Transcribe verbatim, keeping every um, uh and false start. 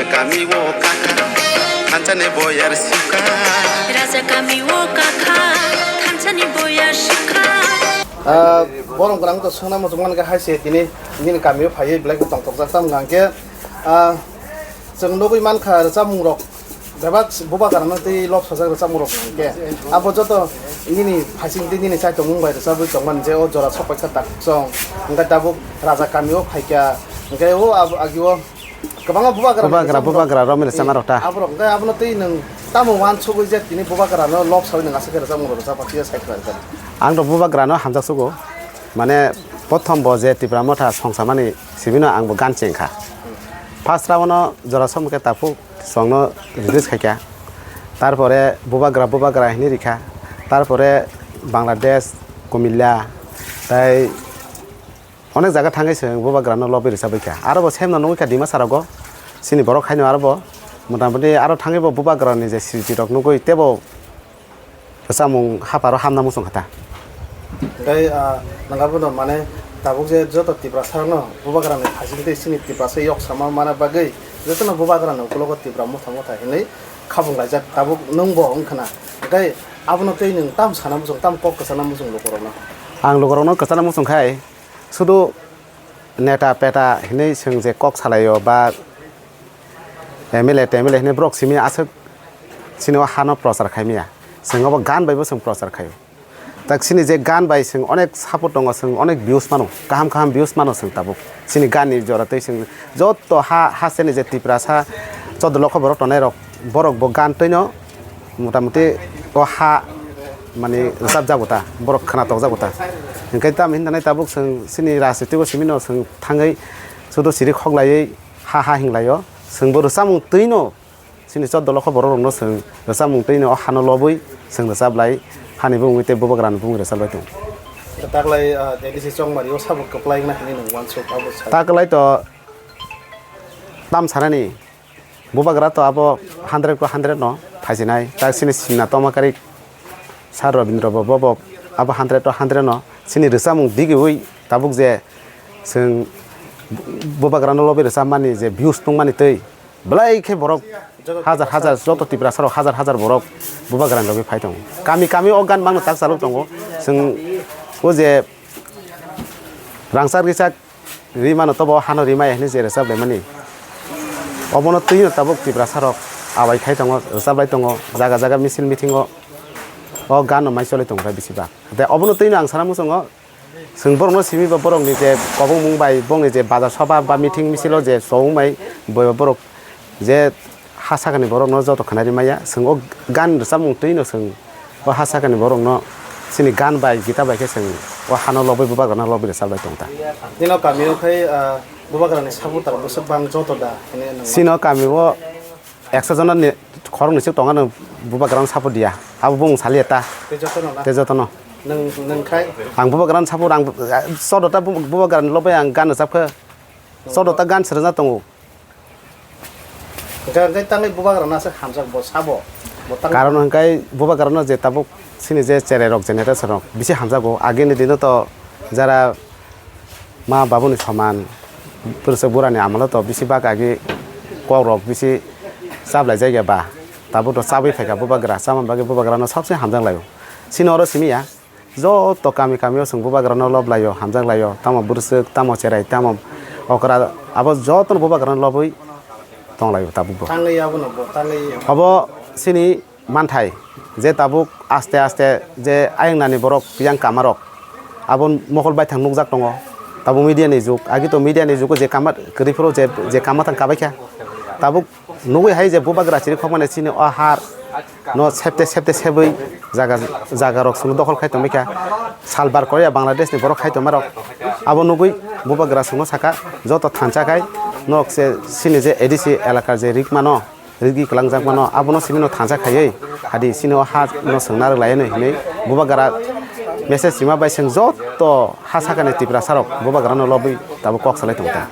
Kami o kaka, thansa ni boyar sukha. Raja kami o kaka, thansa ni boyar sukha. Ah, borok rang to sungna muchung man khe hai se tini nini kami o phaiwi belai khe tongthokjak tam hwnkhe, ah, chwng nugwi mankha rwchapmung rok bebak bubagra no tei lobsajak rwchapmung rok hwnkhe abo joto nini phaising tei nini chaitomung bai rwchapwi tongmani je o jora sok paikha tak chwng hwnkhe tabuk raja kami o phaikha hwnkhe o abo agi o Kwbangma bubagra Bubagra, bubagra rok mili sama rok ta. Aborok, tei abono tei nwng tamo uansugwi je tini bubagra no lok sawi nwng aswk khe rwchapmung rok rwchapma phiya sai khlai rwchapmung. Ang rok bubagra no hamjak sugo. Mane prothom bo je Tipra Motha songsamani simi no ang bo gan chengkha. First round no jora som khe taphuk song no release khaikha. Tarpore bubagra bubagra hinwi rikha. Tarpore Bangladesh, Kumilla, tai Onek jaga thangwi chwng bubagrano lobwi rwchabwi kha. Aro bo semno nugwi kha Dimasa rogo. Chini borok haino aro bo motamoti aro thangwi bo bubagrani je sriti rok nugwi teibo rwchapmung hapharo hamna muchung kha ta. Tei, ah, nang abono mane tabuk je joto Tiprasa rokno bubagrani phaising tei chini Tiprasa yok sama mana bagwi jotono bubagrano ukologo Tipra Motha Motha hinwi khabung laijak tabuk nwng bo wng khna. Tei abono tei nwng tam sana muchung, tam kok kwchana muchung lukurokno? Ang lukurokno kwchana muchung khai, Sudu neta peta hinwi chwng je kok salaio ba M L A T M L A hinwi borok simi aswk chini o hano prochar khai maya. Chwng obo gan bai bo chwng prochar khaio. Tak chini je gan bai chwng onek support tongo, chwng onek views mano, kaham kaham views mano chwng tabuk. Chini gan ni jora twi chwng joto ha, hasteni je Tiprasa choddo lokho borok tongnai rok, borok bo gan twino motamoti o ha mani rwchapjago ta, borok khwnathokjago ta. Hinkhe tamo hintanai tabuk chwng chini rajnitiko simino chwng thangwi sudu siri khoklaiwi ha ha hinglaio. Chwngbo rwchapmung twino chini choddo lokho borok rokno chwng rwchapmung twino o hano lobwi chwng rwchaplai hani bumungwi tei bubagrani bumungwi rwchaplai tongo. Taklai, ah, A D C Chongmari o sabo kwplai wngna hinwi nwng uansuk abo sa. Taklai to tam sanani. Bubagra to abo hundred ko hundred no phaijinai, tak chini simna tongma kari Sir Robindra bo, bo, bo abo hundred to hundred no chini rwchapmung digiwi tabuk je chwng bubagra no lobwi rwchapmani je views tongmani twi belai khe borok hajar hajar joto Tiprasa rok hajar hajar borok bubagra ni lobwi phai tongo. Kami kami o gan mangno tak chalok tongo. Chwng o je rangchak richak Ri mano tobo hano ri maya hinwi je rwchap laimani. Obono twino tabuk Tiprasa rok abai khai tongo, rwchap lai tongo, jaga jaga misil meeting o, o gan no mai choli tongo khe bisi bak. Tei obono twino ang sana muchungo, chwng borokno simi ba borokni je kobongmung bai bongni je bazar soba ba meeting misil o je chobong bai bo-, borok je ha sakani borokno joto khwnari maya, chwng o gan rwchapmung twino chwng o ha sakani borokno chini gan bai gita bai khe chwng o hano lobwi bubagrano lobwi rwchaplai tong ta. Nino kamio khai, ah, bubagrani supporter bwswk bang joto da hwnwi nang Chino kamio ekso jona ni khoroknwi swk tongo, nwng bubagrano support diya, abo bumung saliya ta. Tei jotono na? Tei jotono. Nwng, nwng khai? Ang bubagrano support, ang, ah, chodota bu-, bubagrani lobwi ang gan rwchap khe, chodota gan swrwngna tongo. Hwnkhe, hwnkhe tangwi bubagrano aswk hamjak bo sabo? Bo tang- Karon hwnkhe bubagrano je tabuk chini je cherai rok, generation rok bisi hamjago. Agini dino to jara ma babuni soman, bwrwswk burani amolo to bisi bak agi kok rok bisi chablai jagya ba. Tabuk to chabwi phaikha bubagra, chamani bagwi bubagrano sabse hamjak laio. Chini oro simi ya. Joto kami kami o chwng bubagrano lob laio, hamjak laio, tamo bwrwswk, tamo cherai, tamo okra, abo jotono bubagrano lobwi tong laio tabuk bo. Tangwi abono bo, tangwi. Obo chini manthai je tabuk aste aste je ayang nani borok yang kama rok abo mokol baithang nukjak tongo. Tabuk media ni jug, agi to media ni jugo je kama kwrwi phuru je, je kama thang kabaikha tabuk. Nugwi hai je bubagra chiri khokmani chini o har no septe septe sebwi jaga, jaga rok chwngno dokhol khai tongbaikha. Salbar Korea Bangladesh ni borok khai tongmarok abo nugwi bubagra chwngno sakha joto thansa khai norok se chini je A D C elakar je rik mano, rigi kwlangjak mano abono chini no thansa khaiwi hadi chini o ha no chwngna rwk lai hinwi bubagra message rima bai chwng joto ha sakani Tiprasa rok bubagra no lobwi tabuk kok salai tongo ta.